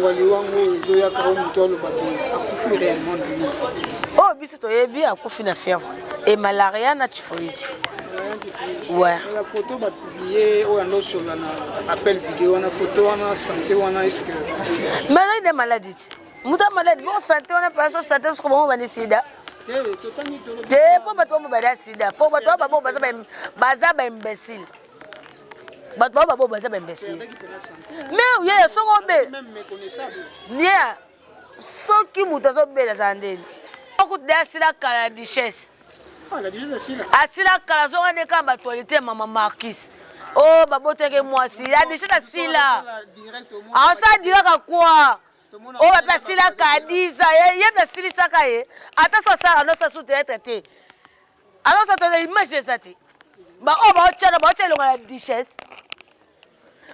Sango ya liwa ngo ezoyaka oyo moto aloba boye akufi réellement na nini? Oyo biso toyebi akufi na fièvre et malaria na typhoïde. Ouais. La photo ba publier oyo ando solo na appel vidéo wana photo wana santé wana est-ce que Mais azali nde maladie ti. Moto ya maladie bon santé wana mpe azo santé soki bango bandi sida. Te mpo bato bango bada sida mpo bato bango baza baza ba imbécile. Bato bango babo baza ba imbécile. Mais yaya soki obe yeah soki moto azobela azala ndeni okuti de asila kala ya duchesse ah, asila kala azonga nde kaka batualite ya mama marquis o oh, babotaki mwasi ya duchesse asila asala direct akwa oyo bape asilaka 10 ans ye mpe asilisaka ye ata so asalaka nosa su théâtre te azosa toza image eza te baoyo baotyana baotya elonga ya duchesse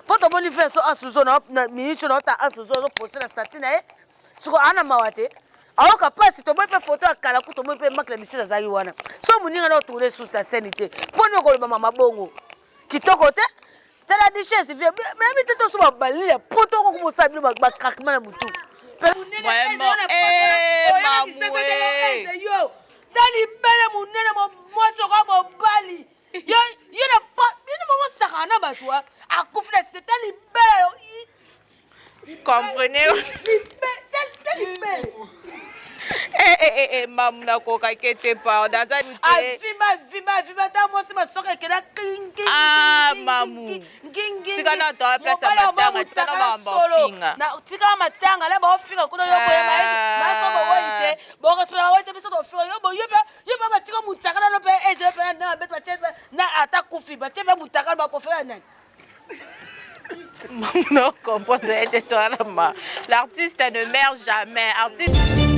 mpo tomoni frère so asuzo na minute oyo naota asuzo azoposte na statut na ye siko ana mawa te ayoka mpasi tomoni mpe foto ya kala ku tomoni mpe mark la duchesse azalaki wana so moninga na otourne susu na scène te mpo nini okoloba mama bongo kitoko te tala duchesse vie nayebi te toso babalile ya poto oko kobosala bino bacraquement na motu yo ta libele monene mwasi oka mobali yo yo na bino bomosakana na bato akufi na site ta libele Comprenez? Eh, eh, eh, eh, mamu nakokaki te pardon aza avimba avimba avimba ata mwasi masoka ekenda ah mamu tika na toa place ya matanga tika na makambo ofinga tika matanga na baofinga kuna yo boye maso bowei te borespecta bawei te biso tofinga yo boye mpe yo mpe batika mutaka nano mpe ezele mpe na beto batie na ata kufi batie mpe mutaka na bakofela nani Non, comprendre toi L'artiste ne meurt jamais. Artiste.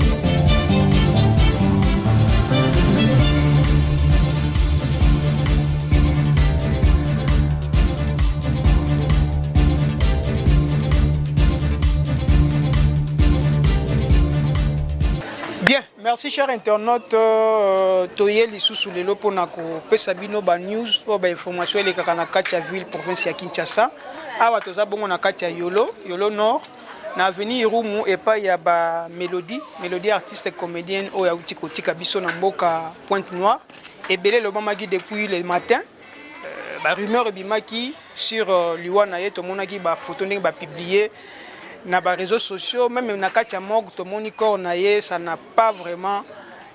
Bien, merci cher internaute euh, toye lisusu lelo mpona kopesa bino ba news mpo ba information elekaka na kati ya ville province ya Kinshasa awa toza bongo na kati ya Yolo Yolo Nord na avenue Irumu epai ya ba Melodie Melodie artiste comédienne oyo auti kotika biso na mboka Pointe Noire ebele elobamaki depuis le matin euh, ba rumeur ebimaki sur euh, liwa na ye tomonaki ba photo ndenge ba publier na ba réseaux sociaux même na kati ya morgue tomoni corps na ye ça n'a pas vraiment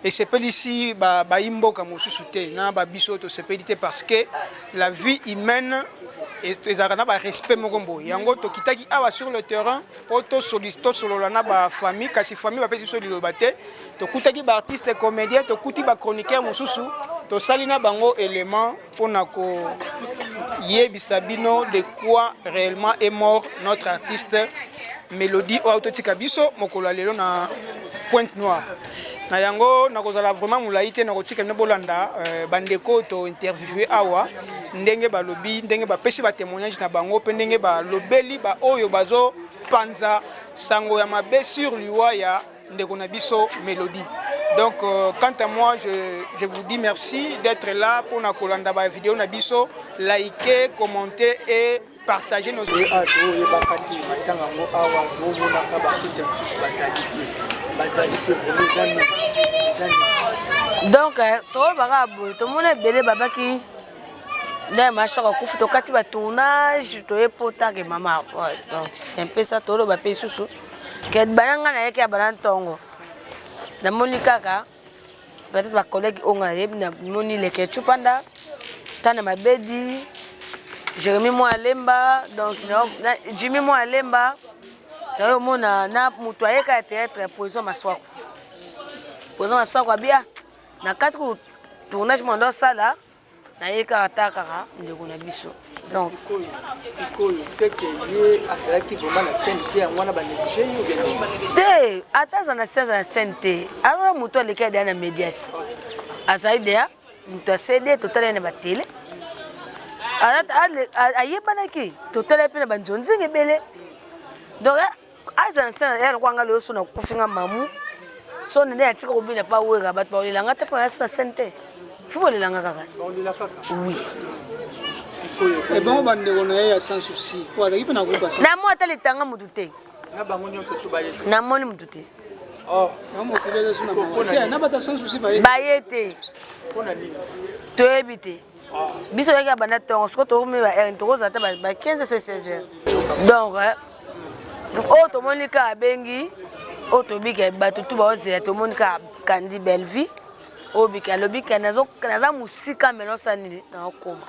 esepelisi bayi mboka mosusu te na babiso tosepeli te parce que la vie humaine ezalaka na barespect moko boye yango tokitaki awa sur le terrain mpo tosolola na bafamille kasi famille bapesi biso liloba te tokutaki baartiste comédien tokuti bachroniqueur mosusu tosali na bango élément mpona koyebisa bino de quoi réellement est mort notre artiste mélodie oyo totika biso mokolo ya lelo na pointe noire na yango nakozala vraiment molai te nakotika bino bolanda euh, bandeko to interviewe awa ndenge balobi ndenge bapesi batémoignage na bango mpe ndenge balobeli baoyo bazopanza sango ya mabe sur liwa ya ndeko na biso Melodie. Donc euh, quant à moi, je, je vous dis merci d'être là pour na kolanda ba vidéo na biso, liker, commenter et partager nos ah, toyebaka te matanga yango awa tomonaka baartiste mosusu bazali te bazali te vraiment eza nini eza nini donc euh, toyebaka boye tomona ebele babaki nde mashaka akufi tokati batournage toye po tanke mama donc c'est un peu ça toloba mpe lisusu ke bana ngai nayaki ya bana ntongo namoni kaka peut-être bacollègue oyo ngai nayebi namoni leke chupanda tana mabedi jérémi mwa alemba donc jimmy mwa alemba naye omona na moto ayeka ya théâtre poison maswako poison maswako abia na kati ku tournage mwa ndosala naye kaka ta kaka ndeko na biso donc sikoyo seke ye azalaki vraiment na scène te yango wana banéglige ye ou te ata aza na scène aza na scène te aza moto aleki deya na média ti azali deya moto ya cd totala ye na batele ayebanaki totala ye mpe na banzonzinga ebele donc aza na scène ya lokola nga lelo so nakufi nga mamu so nde natika kobina pa wera bato bakolela nga te mpo nayasi na scène te fo bolela nga kaka oui ebongo bandeko na ye ya sans souci po azalaki mpe na groupe na moi ata litanga motu te. Na bango nyonso to baye te. Namoni mutu te. Oh. Baye te. Toyebi te. Ah. Biso yaki banda tongo siko tokomi ba heure tokozala ata ba 15 so 16 heures. Donc oyo tomoni kaka abengi oyo tobika bato tu baozela tomoni kaka kandi bellevie oyo bika alobi ka naza mosika me nosala nini nakokoma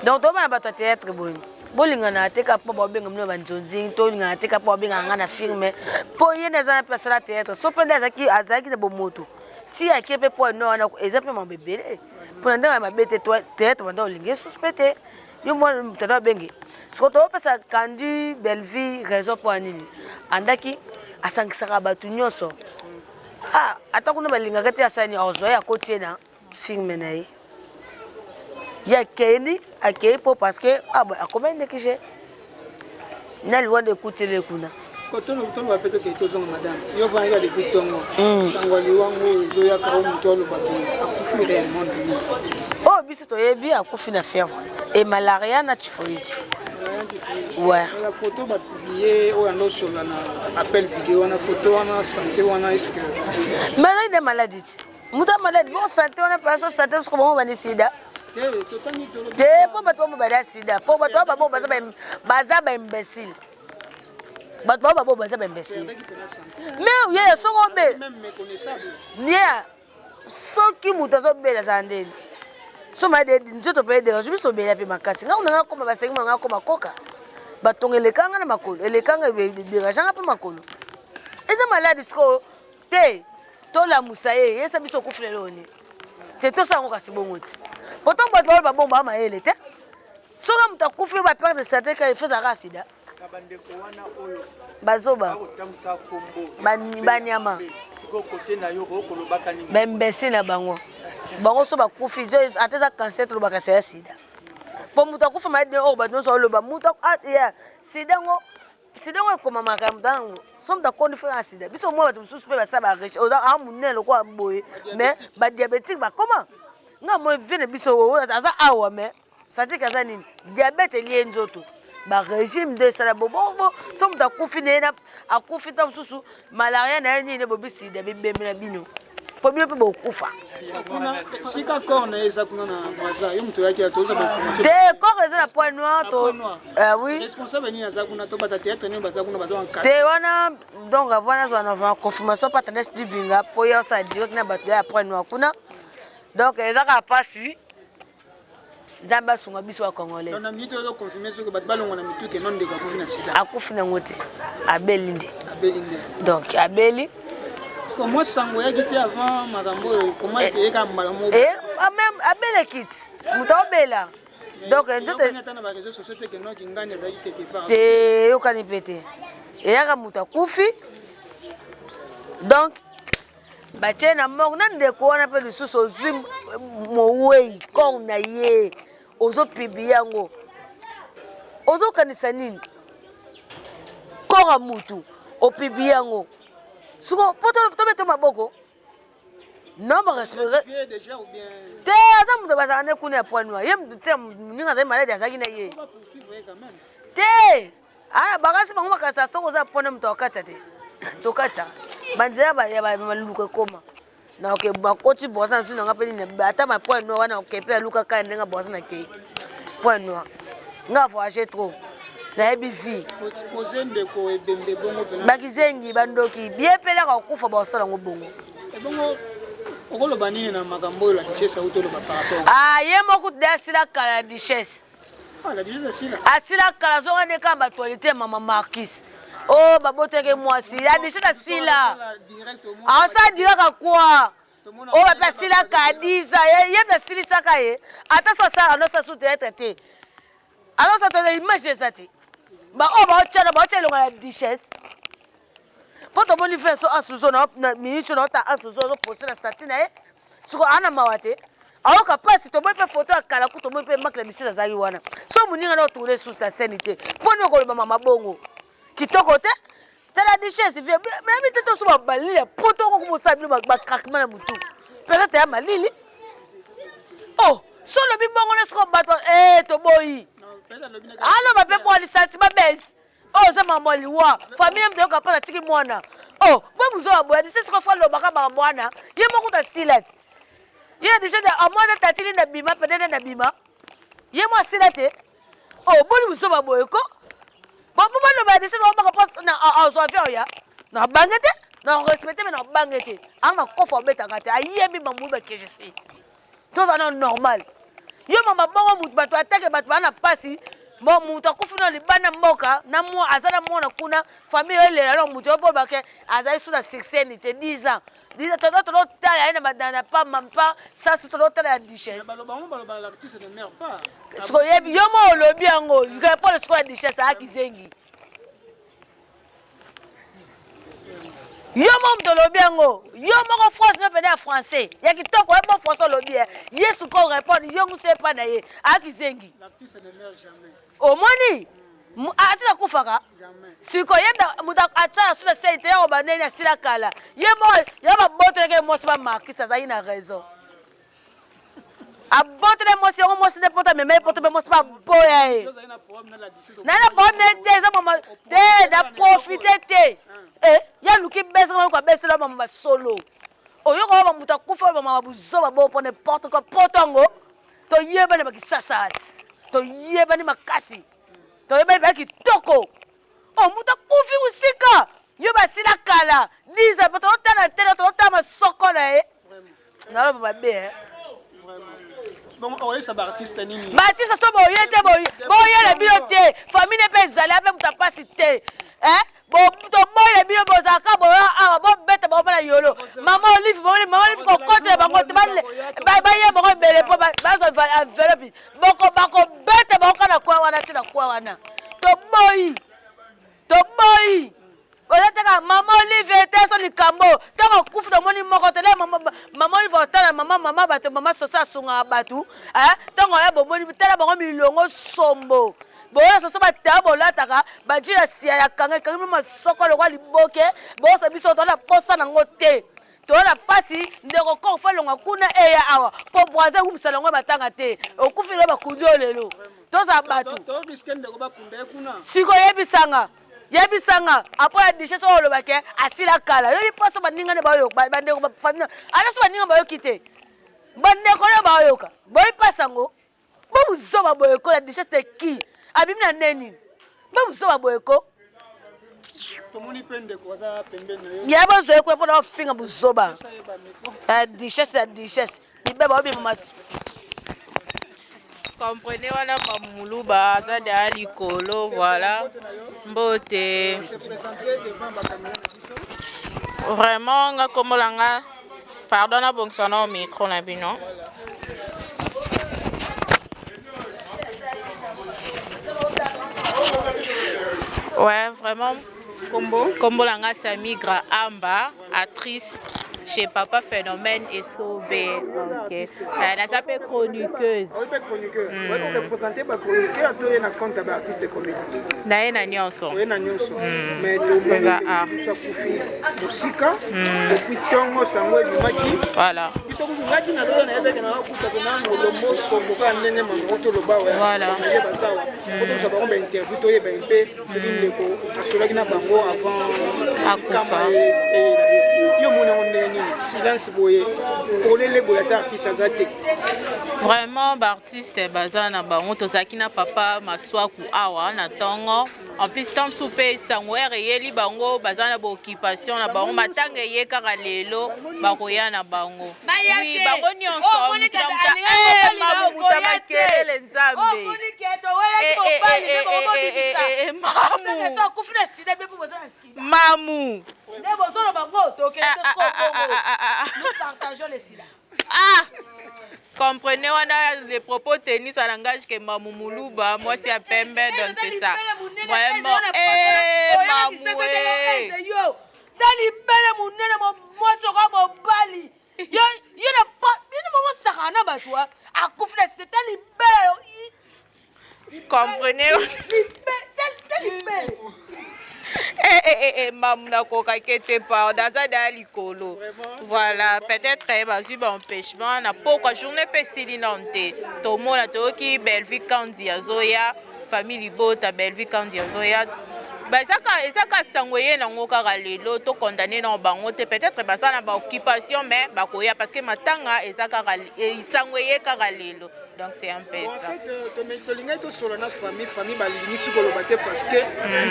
donc tobana bato ya théâtre boye bolingana te kaka mpo baobenga bino banzonzi tolingana te kaka mpo babengaka ngai na filme mpo ye nde aza na mpe asala théâtre so mpe nde azalaki na bomoto ti ake mpe mpo no wana eza mpe mambo ebele mpo na ndenge ya mabe te théâtre banda olingi esusu mpe te yo mwana moto anda obengi soko topesa kandi bellevie raison mpo ya nini andaki asangisaka bato nyonso ah, ata kuna balingaka te asala nini azwa ye akoti ye na filme na ye ye akei akei mpo parce que ah, akomaki ndekije na liwa nde ekuteli ye kuna toloba mpe tokei tozonga madame yo vandaka depuis ntongo hmm. sango ya liwango ezoyaka oyo moto aloba boye akufi réellement na nini oyo biso toyebi akufi na fièvre e malaria na typhoïde Ouais. La photo ba publier oyo ando solo na appel vidéo wana photo wana santé wana est-ce que Mais azali nde maladie ti moto ya maladi bon santé wana mpe aso santé soki bango bandi sida te mpo bato bango bada sida mpo bato wana bango baza baimbécile bato bango bango baza baimbécile mais ye soki obe ye soki moto azobela azala ndeni so maye nzoto mpe ederange biso obela mpe makasi ngai nanga koma basengi nanga koma koka batonga elekanga na makolo elekanga ederangeanga mpe makolo eza maladi sikoyo te tolamusa ye yesa biso okufi lelo oni te tosala yango kasi bongo te poto bato baoyo babongo baa mayele te soki moto akufi ba perte de santé ka efo ezalaka sida bazoba banyama baimbesi na bango bango so bakufi ata eza cancer tolobaka se ya sida mpo moto akufa mayede oyo bato nyonso oloba moto ah, sida yango sida yango ekomamaka ya moto yango so moto akondi fo ya sida biso mwa bato mosusu mpe basala bariche oza a monene lokola boye mais badiabétique bakoma nga moi vie na biso aza awa mais satike aza nini diabète elie nzoto barégime nde esala bobobo so moto akufi na ye akufi ntango mosusu malaria na ye nini bobi sida bibembe na bino mpo bino mpe bokufa sika corps na ye eza kuna na braza yo moto oyaki toza bainformation te corps eza na point noir to ah oui responsable nini aza kuna to bata théâtre nini baza kuna baza en te wana donc avant nazwa na confirmation pa tendance dibinga mpo ye osala direct na bato ya point noir kuna donc eza kaka mpasi nzambe asunga biso ba congolais akufi nango te abeli nde donc abeli mwa sango eyaki te avant makambo oyo koma eh, eyeka mbala moko eh, ah, abeleki ti moto aobela donc nzoto te eyokani mpe te eyaka moto akufi donc batie na morgue na ndeko wana mpe lisusu ozwi mowei corps na ye ozopublie yango ozokanisa nini corps ya mutu opublie yango siko mpo tobeta maboko non barespecte te aza moto bazalaka nde kuna ya poids noir ye moto te moninga azali maladi azalaki na ye te Ah, bakasi bango makasi toko za pona moto akatisa te tokatisa banzela ya maluku ekoma na oke bakoti boisa na nanga mpe nini ata ba point noir wana oke mpe aluka kaka ndenge boisa na kei point noir nga voyage trop nayebi vie bakizengi bandoki bie mpe elaka kokufa bakosala yango bongo okoloba nini na makambo oyo la duchesse auti oloba par rapport ah ye moko de asila kala duchesse Ah, asila kala azonga nde kaka batualite ya mama marquis o oh, babotaki mwasi ya duchesse asila asala direct akwa oyo bape asilaka 10 ans ye mpe asilisaka ye ata so asalaka nosa su théâtre te azosa to image eza te baoyo baotyana baotya elonga ya duchesse mpo tomoni fin so asuzo na minute oyo naota asuzo azoposte na statut na ye siko ana mawa te ayoka mpasi tomoni mpe foto ya kala ku tomoni mpe mark la duchesse azalaki wana so moninga na otourne susu na scène te mpo nini okoloba mama bongo kitoko te tala duchesse vie nayebi te toso babalili ya poto oko kobosala bino bacraquement na motu peut-être ya malili oh so olobi bongo na siko bato e toboyi aloba mpe mpo lisantima bese. Oyo eza makambo ya liwa. Famille moto ayoka mpasi atiki mwana. Oh, bo buzoba boye dise sikoyo fo alobaka makambo wana. Ye moko kutu asila ti. Ye dise amwana tati nde bima pende nde bima. Ye mo asila te. Oh, boni buzoba boye ko. Bo bo baloba dise ba mpo na azwa avion ya. Na bange te, na respecte mais na bange te. Anga kofa obetaka te. Ayebi mamu ba que je suis. Toza na normal. Yo mama bongo mutu bato atake bato bana pasi bon mutu akufi na libanda mboka na mwa aza na mwana kuna famille elela na mutu oyo bake azali su na succès ni te 10 ans 10 ans toto totala ye na badana pa mampa sasu totala ya duchesse sikoyo yo mo olobi yango répondre sikoyo ya duchesse ayaki zengi. Yo moko moto olobi yango, yo moko phrase no pene ya français ya kitoko ya bon français olobi ye ye sikoyo répondre yo ngusa epa na ye akizengi omoni ati akufaka sikoyo ye moto atisala su na seli te yako baneni asila kala ye moko ya babotelaki ye mwasi bamarkise azalaki na raison abotele mwasi yango mwasi nde poto amema ye poto mpe mwasi baboya ye naye na problème te eza mama te na profite te eh, ye aluki bese nga abesela mama basolo oyoka ba moto akufa oyo bamama buzoba bo mpo n'importe quoi poto yango toyebani bakisasa ti toyebani makasi toyebani mpenza kitoko o moto akufi mosika yo basila kala 10 ans totala tele totala masoko na ye naloba mabe eh. Baartiste so boye te boyela bino te famille mpe ezali ape moto apasi te eh? Toboyela bino bozalaka boya awa bobeta bango mpona yolo mama Olive mama Olive kokotela bango te baye bango ebele mpo bazwa enveloppe bakobeta bango kaka na kwa wana ti na kwa wana toboyi toboyi oza teka mama Olive te so likambo ntango akufi tomoni moko te mama Olive otala mama mama bato mama soso asungaka bato ntango aya bomoni tala bango milongo sombo boyola soso bataya bolataka bajila sia ya kanga ekangi mpe masoko lokwa liboke boyosa biso toza na posa nango te toza na mpasi ndeko koko fo elonga kuna eya awa mpo boise ewumisa nango matanga te okufi lelo bakundi oyo lelo tozala bato sikoyebisanga yebisanga apo ya duchesse oyo olobake asila kala yoyebi mposo baninga nde bayoka bandeko bafamille ata so baninga bayoki te bandeko nde bayoka boyi mpasi yango bo buzoba boye ko la duchesse de qui abimi na nde nini bo buzoba boye ko ya bozoye kuna mpona ofinga buzoba ya duchesse ya duchesse libeba obima. Comprenez wana mamuluba aza deya likolo voilà mbote vraiment nga kombola nga pardon nabongisa na micro na bino. Ouais, vraiment. Kombo. Kombo la nga Samigra Amba, actrice chez Papa Phénomène et Sauvé. Ok. Naza pe chroniqueuse. Oyo pe chroniqueur. Oyo représenter ba chroniqueur to ye na compte ya ba artiste comédien? Na ye na nyonso. Oye na nyonso. Mais Eza art. Biso akufi mosika depuis ntongo sango ebimaki. Voilà. Biso kutu ngati na lola nayebeke na bakutaka na molombo sombo kaka ndenge mama toloba wa Voilà. ye bazawa po tozwa bango ba interview toyeba mpe soki ndeko asolaki na bango avant Akufa. kama eyela ye. Yo moni yango ndenge nini, silence boye polele boye, ata artiste aza te? Vraiment baartiste baza na bango. Tozalaki na papa Maswaku awa na ntongo. En plus ntango mosusu mpe sango ere eyeli bango, baza na baoccupation na bango. Matanga eye kaka lelo, bakoya na bango. Oui, bango nyonso mutu na mutu. Eh, mamuta makelele nzambe. Eh, eh, eh, eh, eh, eh, eh, mamu mamu. Nde bozoloba ngo tokende. Ah, ah, ah, ah, ah, ah, ah. Nous partageons le sida. Ah, comprenez wana les propos tenus à langage que mamu muluba mwasi ya pembe. Donc c'est ça vraiment. Eh, mamu eh. Yo ta libele monene mwasi oka mobali yo yo na bino momosakana na bato akufi na sida ta libele. Comprenez. Ta libele. Eh, eh, eh, eh, mamu nakokaki te pardon aza daya likolo. Voilà, peut-être bazwi baempêchement na pokwa journée mpe esili nano te. Tomona toyoki Bellevie Kandi azoya, famille libota Bellevie Kandi azoya. Eza ka sango eye nango kaka lelo. Tokondane na bango te, peut-être baza na baoccupation, mais bakoya parce que matanga eza kaka sango eye kaka lelo. Donc c'est un peu ça. Tolingai tosola na famille. Famille balingisi koloba te parce que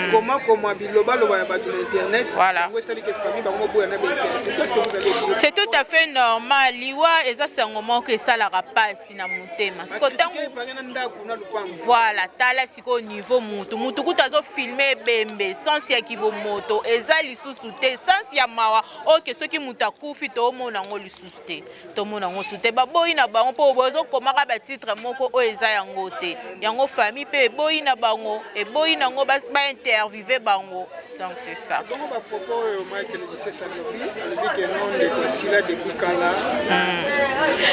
bikomakoma, bilobaloba ya bato na internet. Yango esali ke famille bango boya na bainterview. Qu'est-ce que vous allez dire? C'est tout à fait normal. Liwa eza sango moko esalaka mpasi na motema. Siko ntango na ndako na lupango. Voilà, tala sikoyo niveau mutu kutu azofilme ebembe, sens ya kibomoto eza lisusu te, sens ya mawa. Oke, soki moto akufi, toomona yango lisusu te, tomona yango lisusu te. Baboyi na bango mpo bozokomaka batitre moko oyo eza yango te. Yango famille mpe eboyi na bango, eboyi nango bainterviewe bango. Donc c'est ça. Bongo bapropos oyo Michael Lisese alobi ke no, ndeko asila depuis kala?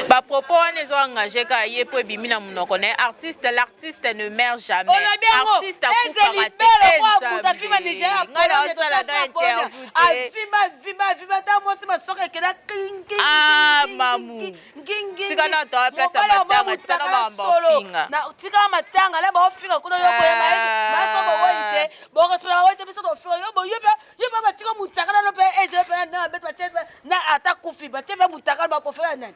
Bapropos wana ezo engage kaka ye mpo ebimi na monoko na ye. Artiste, l'artiste ne meurt jamais. Artiste akufaka te. Ngai naosala na interview te. Avimba, avimba, avimba, ata mwasi masoka ekenda. Ah, mamu, tika na toa place ya matanga, tika na makambo ofinga. Tika matanga na baofinga kuna. Yo boyeba maso bowei te, borespecta bawei te. Biso tofinga yo boyo mpe yo mpe batika mutaka nano mpe ezele mpe na beto batie na ata kufi, batie mpe mutaka bapofela nani?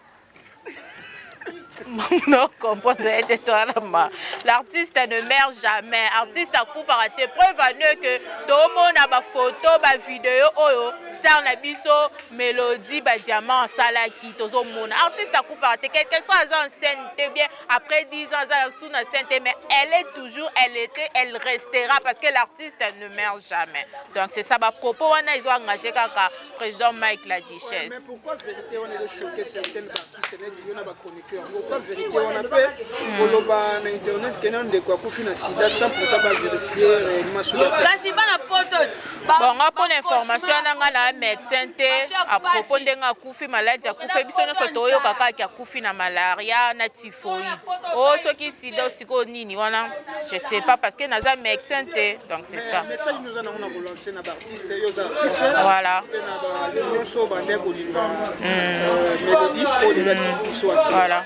Non, comprendre ete toalama, l'artiste ne meurt jamais. Artiste akufaka te. Preuve ane que tomona bafoto, bavideo oyo star na biso Mélodie Badiamant asalaki, tozomona artiste akufaka te. Quelque soit aza en scène te, bien après 10 ans aza sous na scène te, mais elle est toujours, elle était, elle restera, parce que l'artiste ne meurt jamais. Donc c'est ça. Bapropos wana ezo engagé kaka président Mike la Duchesse. Mais pourquoi vérité wana ezochoquer certaines artistes neti yo na bachroniqueur? Pourquoi vérité wana mpe koloba na internet kena ndeko akufi na sida sans pourtant bavérifier réellement soki? Kasi bana poto. Bon, nga mpona information wana, nga na médecin te. À propos ndenge akufi, maladi akufi, biso nyonso toyoka kaka akufi na malaria na typhoïde. O soki sida sikoyo nini wana, je sais pas, parce que naza médecin te. Donc c'est ça. Message nini oza nango na kolancer na baartiste? Yo oza artiste. Voilà. Mpe na nyonso oyo bande kolinga Mélodie oyo lelo atiki biso. Voilà,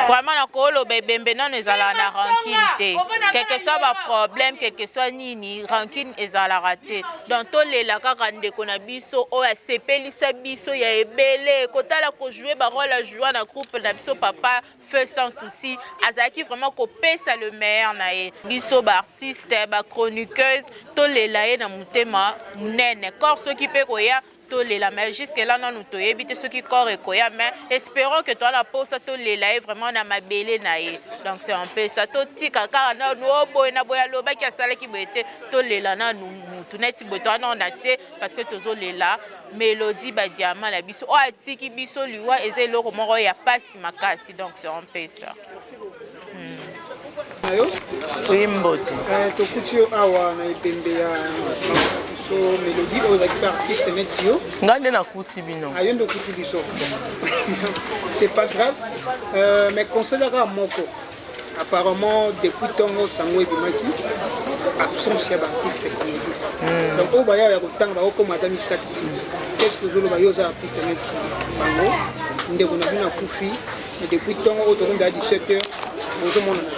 vraiment nakoloba ebembe nano ezalaka na rancune te. Quelque soit baproblème, quelque soit nini, rancune ezalaka te. Donc tolela kaka ndeko na biso oyo asepelisa biso ya ebele, kotala kojouer barole ajoua na groupe na biso. Papa Feu Sans Souci azalaki vraiment kopesa le meilleur na ye. Biso baartiste, bachroniqueuse, tolela ye na motema monene. Corps soki mpe koya, tolela, mais jusque là nanu toyebi te soki corps ekoya, mais espérons que toza na posa tolela ye vraiment na mabele na ye. Donc c'est un peu ça. Totika kaka nanu o boye na boye, alobaki, asalaki boye te. Tolela nanu mutu neti boye, toza nano na se parce que tozolela Mélodie Badiama na biso oyo atiki biso. Liwa eza eloko moko ya pasi makasi. Donc c'est un peu ça. Na yo. Oui, mbote. Tokuti yo awa na ebembe ya biso Mélodie oyo ozalaki mpe artiste neti yo. Ngai nde nakuti bino. Ayo nde okuti biso, c'est pas grave. Mais conseil kaka moko: apparemment depuis ntongo sango ebimaki, absence ya baartiste comédie. Donc oyo baya ya kotanga bakokoma ata misato. Qu'est ce que ozoloba? Yo oza artiste neti bango, ndeko na bino akufi, mais depuis ntongo oyo tokomi ya 17 heures, bozomonana te.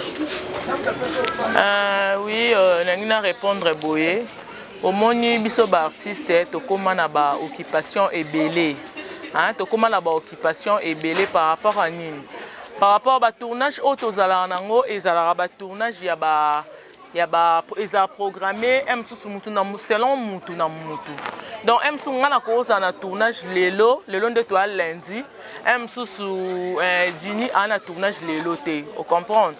Oui, nangi na répondre boye. Omoni, biso baartiste tokóma na baoccupation ebele, hein, tokóma na baoccupation ebele par rapport à nini? Par rapport batournage oyo tozalaka nango, ezalaka batournage ya ba ezala programme e mosusu mutu na selon mutu na mutu. Donc e mosusu ngai nakozala na tournage lelo, lelo nde toya lundi, e mosusu dini aa na tournage lelo te, ocomprendre?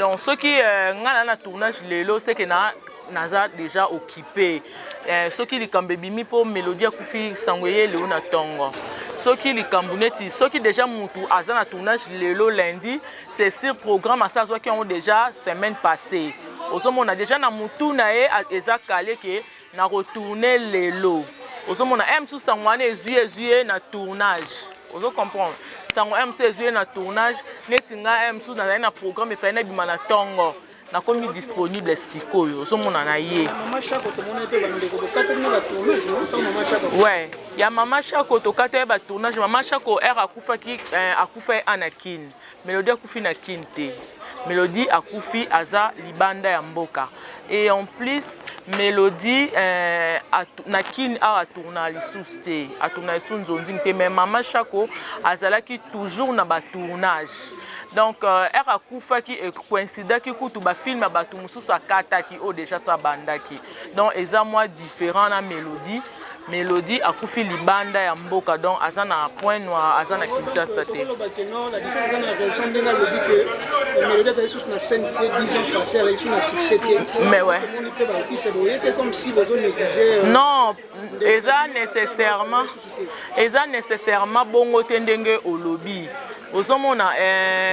Donc soki ngai naa na tournage lelo, seke na naza déjà occupé. Soki likambo ebimi mpo Mélodie akufi, sango eye lelo na ntongo, soki likambo neti soki déjà mutu aza na tournage lelo lundi, c'est sur programme asa azwaki yango déjà semaine passée. Ozomona déjà na mutu na ye eza kale ke na retourne lelo. Ozomona e mosusu sango wana ezwi ye na tournage. Ozo comprendre? Sango e mosusu ezwi ye na tournage. Neti ngai, e mosusu nazali na programme efali nabima na ntongo, nakomi disponible sikoyo. Ozomona na ye. Mama Shako, tomona mpe bandeko bokataki na batournage ntango Mama Shako. Ouais, ya Mama Shako, tokata ye batournage. Mama Shako ere akufaki, akufa ye a na Kine. Mélodie akufi na Kine te. Mélodie akufi aza libanda ya mboka. Et en plus, Mélodie eh, na Kin awa atourna lisusu te, atourna lisusu nzonzing te, mais Mama Shako azalaki toujours na ba tournage. Donc heure akufaki e coïncidaki kutu ba film ya bato mosusu akataki oyo déjà sa abandaki. Donc eza mwa différent na Mélodie. Mélodie akufi libanda ya mboka, donc aza na Point Noir, aza na Kinshasa te. Tokoloba ke non, la différence eza na raison ndenge alobi ke Mélodie azali susu na scène te, 10 ans passé azali susu na succès te. Mais ouais. Tomoni mpe baartiste boye te comme si bozo négliger. Non, eza nécessairement bongo te ndenge olobi. Ozomona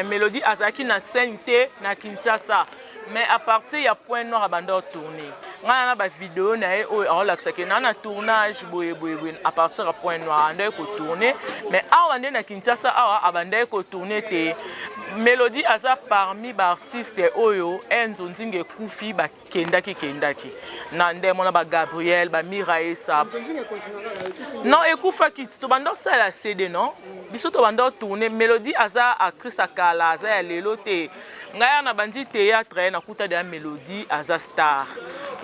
Mélodie azalaki na scène te na Kinshasa. Mais à partir ya Point Noir abanda tourner. Nga na ba vidéo na ye oyo aolakisaki na tournage boye boye boye à partir ya Point Noir abandaki kotourner, mais awa nde na Kinshasa awa abandaki kotourner te. Mélodie aza parmi baartiste oyo Enzo Ndinga ekufi bakendaki kendaki na nde mona ba Gabriel, ba Mira Esa. Nzonzinga continuera ekufi. Non, ekufaki ti tobanda kosala CD. Non, biso tobanda tourner. Mélodie aza actrice ya kala, aza ya lelo te. Ngai ya na bandi théâtre nakuta deya Mélodie aza star.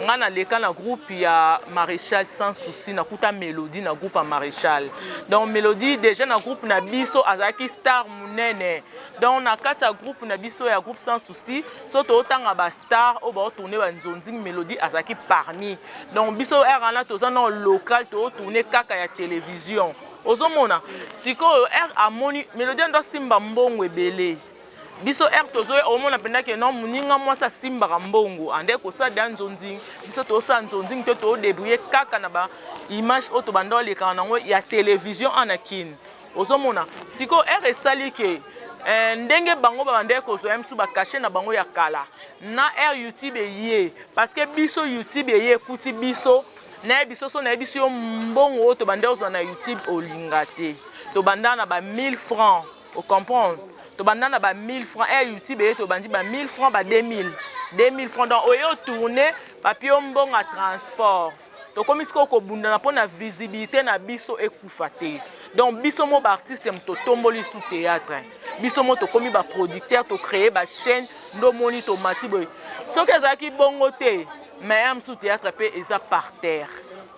Ngai naleka na groupe ya Maréchal Sans Souci, nakuta Mélodie na groupe ya Maréchal. Donc Mélodie déjà na groupe na biso azalaki star monene. Donc na kati ya groupe na biso ya groupe Sans Souci, so tootanga bastar oyo baotourne banzonzing, Mélodie azalaki parmi. Donc biso heure wana toza na local, tootourne kaka ya télévision. Ozomona sikoyo heure amoni Mélodie ando asimba mbongo ebele, biso heure tozoya omona mpenza ke non, moninga mwasi asimbaka mbongo ande kosala deya nzonzing. Biso tozosala nzonzing te, todébrouille kaka na baimage oyo tobanda olekaka nango ya télévision ana Kine. Ozomona sikoyo heure esali ke ndenge bango babandaki kozwa ye mosusu bacachet na bango ya kala na heure YouTube eye, parce que biso YouTube eye ekuti biso. Nayebi soso, nayebi so yo mbongo oyo tobandaki kozwa na YouTube olinga te. Tobanda na ba 1000 francs, ocomprendre? Tobanda na ba 1000 francs. Heure YouTube eye, tobandi ba 1000 francs, ba 2000, 2000 francs. Donc oye otourne, papi yo mbongo ya transport. Tokomi sikoyo kobundana mpo na visibilité na biso ekufa te. Donc biso mo baartiste moto totomboli su théâtre, biso mo tokomi baproducteur, tocréer bachaîne. Nde omoni tomati boye. Soki ezalaki bongo te, mais ya mosusu théâtre mpe eza par terre.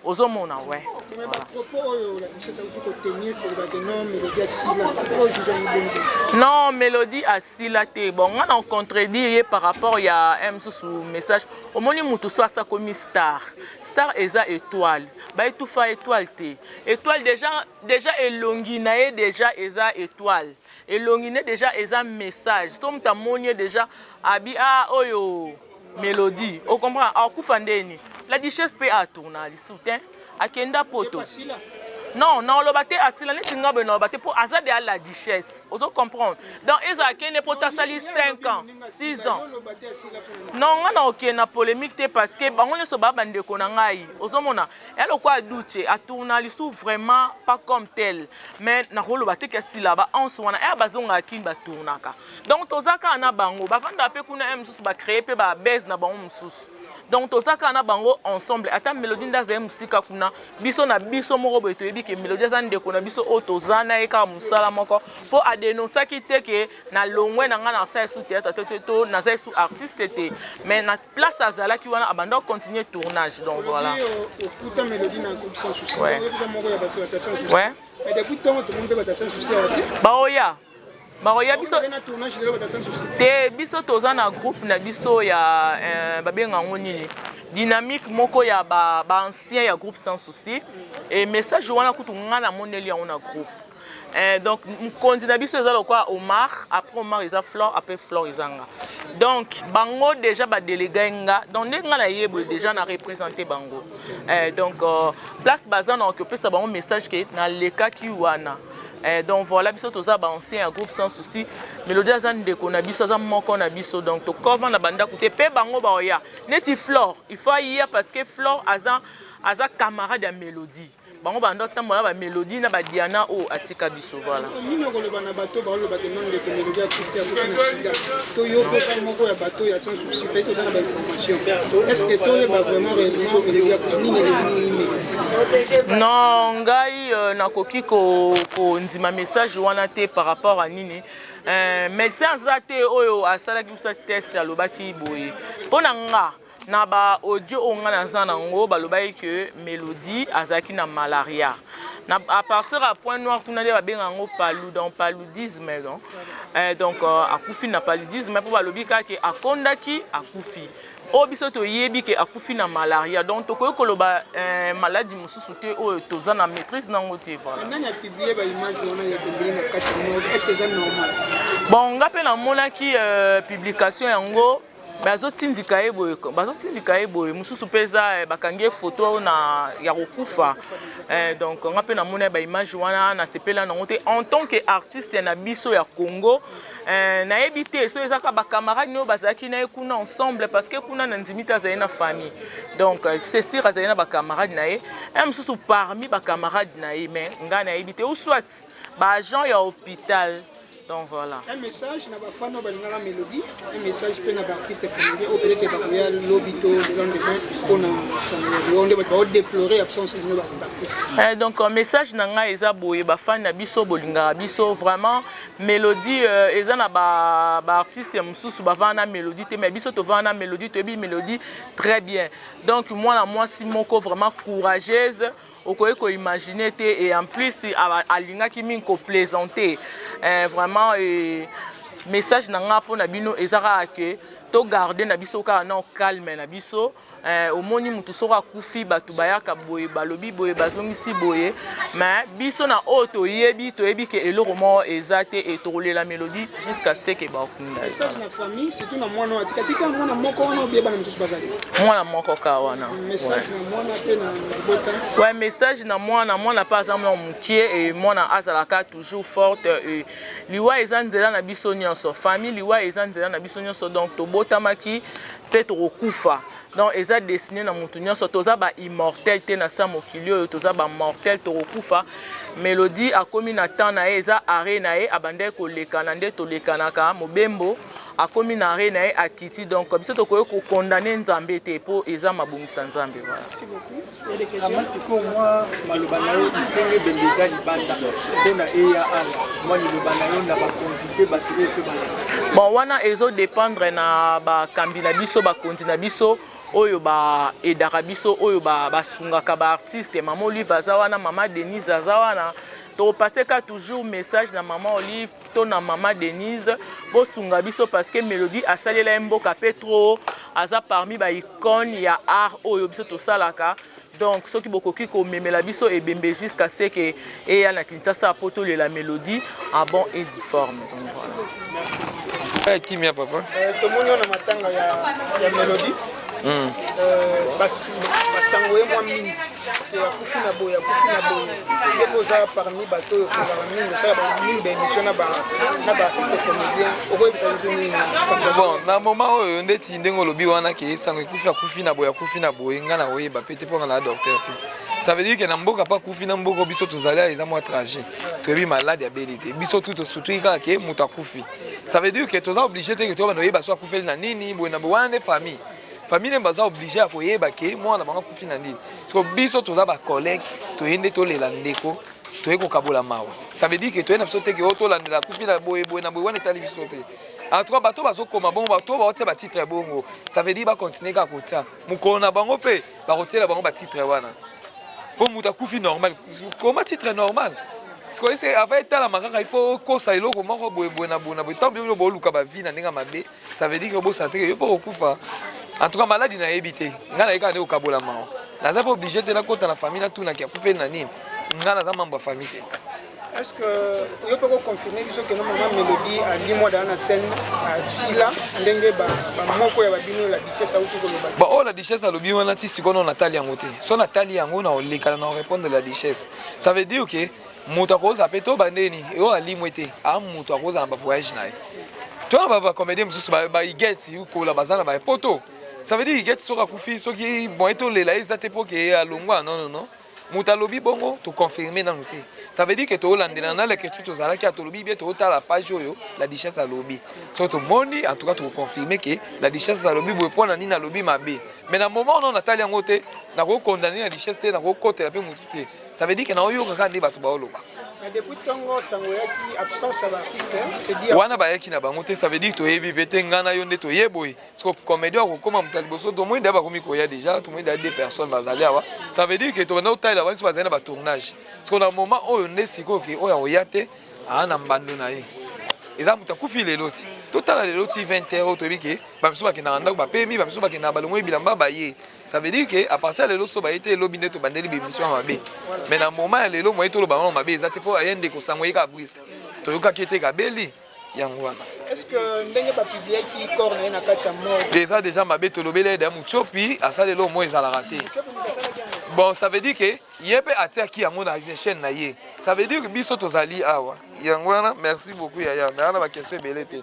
Ozomona, ouais. Mais bapropos oyo la duchesse auti kotenir, koloba ke non, Mélodie asila, oyo juge yango bongo? Non, Mélodie asila te. Bon, nga na contredire ye par rapport ya un mosusu message. Omoni mutu so asakomi star, star eza étoile, baetufa étoile te. Étoile déjà elongi na ye déjà eza étoile, elongi ne déjà eza message. So moto amoni ye déjà abi ah, oyo Mélodie, ocomprend? Akufa ndeni la duchesse mpe atourna lisusu te, akenda poto. Asila. Non, naoloba te asila. Neti nga boye, naoloba te mpo aza deya la duchesse, ozo comprendre? Donc ezalaki nde mpo tasali 5 ans, 6 ans. Oloba te asila mpona Non, nga na okende na polémique te, parce que bango nyonso baa bandeko na ngai. Ozomona ya lokwa Aduche atourna lisusu vraiment pas comme tel, mais nakoloba te ke asila. Baanse wana eya bazongaka Kini, batournaka. Donc toza kaka na bango, bavandaka mpe kuna ye mosusu, bacréer mpe babase na bango mosusu. Donc toza kaka na bango ensemble. Ata Mélodie nde azali mosika kuna, biso na biso moko boye toyebi ke Mélodie aza ndeko na biso oyo toza na ye kaka mosala moko, mpo adénonçaki te ke na longwe na ngai nasala esu théâtre te, te to naza esu artiste te, mais na place azalaki wana abanda continuer tournage. Donc voilà. Okuta Mélodie na groupe Sans Souci. Oyebika moko ya bato ya Sans Souci. Ouais. Mais depuis ntongo tomoni mpe bato ya Sans Souci awa te. Baoya, bakoya biso. Na tournage lelo, bato ya Sans Souci? Te, biso toza na groupe na biso ya babenga yango nini, dynamique moko ya baancien ba ya groupe Sans Souci. E message wana kutu nga namoneli yango na groupe. Donc mokonzi na biso eza lokwa Omar, après Omar eza Flore, après Flore eza nga. Donc bango déjà badélégué nga. Donc ndenge nga naye boye, déjà na représente bango. Donc place baza na okopesa bango message ke nalekaki wana. Donc voilà, biso toza baancien ya groupe Sans Souci. Mélodie aza ndeko na biso, aza moko na biso. Donc tokova na bandako te mpe bango baoya. Neti Flore, il faut aya, parce que Flore aza camarade ya Mélodie. Bango banda otambola na bamélodie na badiana oyo atika biso. Voilà. Nini okoloba na bato baolobaka no ndeko Mélodie akufi, akufi na sida? To yo mpoka moko ya bato ya Sans Souci, peut oza na bainformation, est ce que toyeba vraiment réellement Mélodie akufi nini, elingi Mélodie? Non, ngai nakoki kondima message wana te. Par rapport à nini? Médecin aza te oyo asalaki biso test alobaki boye mpo na nga. Na ba audio oyo nga naza nango, balobaki que Mélodie azalaki na malaria. Na à partir ya Point Noir kuna nde babenga yango palu, donc paludisme. Donc, akufi na paludisme mpo balobi kaka ke akondaki, akufi. Oyo biso toyebi ke akufi na malaria, donc tokoki koloba maladie mosusu te oyo toza na maîtrise nango te, voilà. Nani apublier baimage wana ya pembeni na kati ya morgue? Est ce que eza normal? Bon, nga mpe namonaki publication yango, bazotindika ye boye, bazotindika ye boye. Mosusu mpe eza bakangi ye photo na ya kokufa. Donc nga mpe namoni baimage wana, nasepela nango te en tant que artiste na biso ya Congo. Nayebi te so ezaka bacamarade oyo bazalaki na ye kuna ensemble, parce que kuna na ndimi te azali na famille. Donc c'est sûr azali na bacamarade na ye, un mosusu parmi bacamarade na ye, mais ngai nayebi te, ou soit baagent ya hôpital. Donc voilà. Un message na bafans oyo balingaka Mélodie, un message mpe na baartiste comédien oyo peut-être bakoya lobi to le lendemain mpona sango ya liwa, nde bato baodéplorer absence bino baartiste. Donc message na ngai eza boye: bafans na biso, bolingaka biso vraiment. Mélodie, eza na baartiste mosusu bavanda na Mélodie te, mais biso tovanda na Mélodie, toyebi Mélodie très bien. Donc mwana mwasi moko vraiment courageuse, okoki koimaginer te. Et en plus alingaki mingi koplaisanter, vraiment. Message na nga mpo na bino eza kaka ke togarder na biso kaka na calme na biso. Omoni mutu soki akufi, bato bayaka boye, balobi boye, bazongisi boye, mais biso na oyo toyebi, toyebi ke eloko moko eza te e tokolela Mélodie jusqu'à ce ke bakunda. Message na famille, surtout na mwana oyo atika mwana moko wana, obie bana mosusu bazali? Mwana moko kaka wana. Message na mwana mpe na libota. Ouais, message na mwana, mwana mpe aza mwana mokie e mwana azalaka toujours forte. E liwa eza nzela na biso nyonso, famille, liwa eza nzela na biso nyonso. Donc tobotamaki mpe tokokufa, donc eza destiné na motu nyonso. Toza baimmortel te na sa mokili oyo, toza bamortel, tokokufa. Mélodie akomi na temps na ye, eza arrêt na ye, abandaki kolekana nde tolekanaka mobembo, akomi na arrêt na ye, akiti. Donc biso tokoki kokondane Nzambe te mpo eza mabongisa Nzambe, voilà. Merci beaucoup. Ama sikoyo mwa maloba na yo, ndenge ebembe eza libanda mpona eya awa, mwa liloba na yo na bakonzi mpe bato oyo mpe balanda. Bon, wana ezodépendre na bakambi na biso, bakonzi na biso oyo baaidaka biso, oyo basungaka baartiste. Mama Olive aza wana, mama Denise aza wana. Tokopase ka toujours message na mama Olive to na mama Denise: bosunga biso, parce que Mélodie asalela ye mboka mpe trop, aza parmi baicône ya art oyo biso tosalaka. Donc soki bokoki komemela biso ebembe jusqu'à ce que eya na Kinshasa po tolela Mélodie en bon et due forme. Donc voilà. Kimia, papa. Tomoni oyo na matanga ya Mélodie, basango ye mwa mingi ke akufi na boye, akufi na boye. Nde mpo oza parmi bato oyo osolaka mingi, osala mingi baémission na baartiste comédien, okoyebisa biso nini? Bon, na moment oyo, ndeti ndenge olobi wana ke sango ekufi, akufi na boye, akufi na boye, ngai na koyeba pe te mpo nga na docteur te. Ça veut dire ke na mboka mpe akufi, na mboka biso tozali awa, eza mwa trajet, toyebi malade abeli te. Biso tu tosutuki kaka ke moto akufi. Ça veut dire ke toza obligé te ke toyeba oyeba so akufeli na nini boye na boye. Wana nde famille nde baza obligé ya koyeba ke mwana bango akufi na nini. Parce biso toza bacollègue, toye nde tolela ndeko, toye kokabola mawa. Ça veut dire ke toye na biso te ke oyo tolandela akufi na boye boye na boye, wana etali biso te. En tout cas, bato bazokoma bongo, bato baotia batitre bongo, ça veut dire bacontinue kaka kotia. Mokolo na bango mpe bakotiela bango batitre wana, mpo moto akufi normal, koma titre normal. Parce que avant etalama kaka, il faut okosa eloko moko boye boye na boye na boye. Ntango bino boluka bavie na ndenge mabe, ça veut dire que bosala te ke yo mpo kokufa. En tout cas, maladi nayebi te. Ngai nayebi kaka nde kokabola mawa. Naza mpe obligé te nakota na famille, natunaki akufeli na nini. Ngai naza membre ya famille te. Est ce que yo mpe koconfirme biso keno mama Mélodie alimwa daa na scène, asila, ndenge bamoko ya babino, la Duchesse auti koloba? Bon, oyo la Duchesse alobi wana, ti sikoyo no natali yango te. So natali yango, na olekana na orépondre la Duchesse. Ça veut dire ke moto akozala mpe to bandeni oyo alimwe te, a moto akozala na bavoyage na ye. Tona bacomédien mosusu, baigeti kola, baza na bapoto. Ça veut dire Igeti soki akufi, soki moye tolela ye eza te mpo ke alongwa. Non, non, non, moto alobi bongo, toconfirme nanu te. Ça veut dire ke tolandela na leketsu, tozalaki ya tolobi bien, totala page oyo la Duchesse alobi. Soki tomoni, en tout cas tokoconfirme ke la Duchesse alobi boye, mpo na nini alobi mabe. Mais na moment ono natali yango te, nakokondane la Duchesse te, nakokotela mpe motu te. Ça veut dire que naoyoka kaka nde bato baoloba. Wana bayaki na bango te, ça veut dire toyebi mpe te. Ngai na yo nde toye boye, parce que comédien akokóma moto ya liboso. Tomoni deya bakomi koya déjà, tomoni deya deux personnes bazali awa. Ça veut dire que tobanda kotalela bango bazali na batournage, parce que na moment oyo nde sikoyo ke oyo akoya te, aa na mbando na ye. Eza moto akufi lelo ti totala lelo ti 20 heures oyo toyebi ke bamisu bakendaka ndako, bapemi, bamisu bakendaka balongoli bilamba baye. Ça veut dire que à partir ya lelo so baye te, elobi nde tobandeli bémission ya mabe. Mais na moment ya lelo, moye toloba ngo mabe eza te, mpo aye ndeko sango ye kaka brise toyokaki ete kabeli yango wana. Est-ce que ndenge bapubliaki corps na ye na kati ya morgue? Eza déjà mabe. Tolobeli ye deya, Mutiopi asaleli oyo mo ezalaka te. Bon, ça veut dire que ye mpe atiaki yango na chaîne na ye. Ça veut dire que biso tozali awa, yango wana. Merci beaucoup yaya, mais wana baquestion ebele te.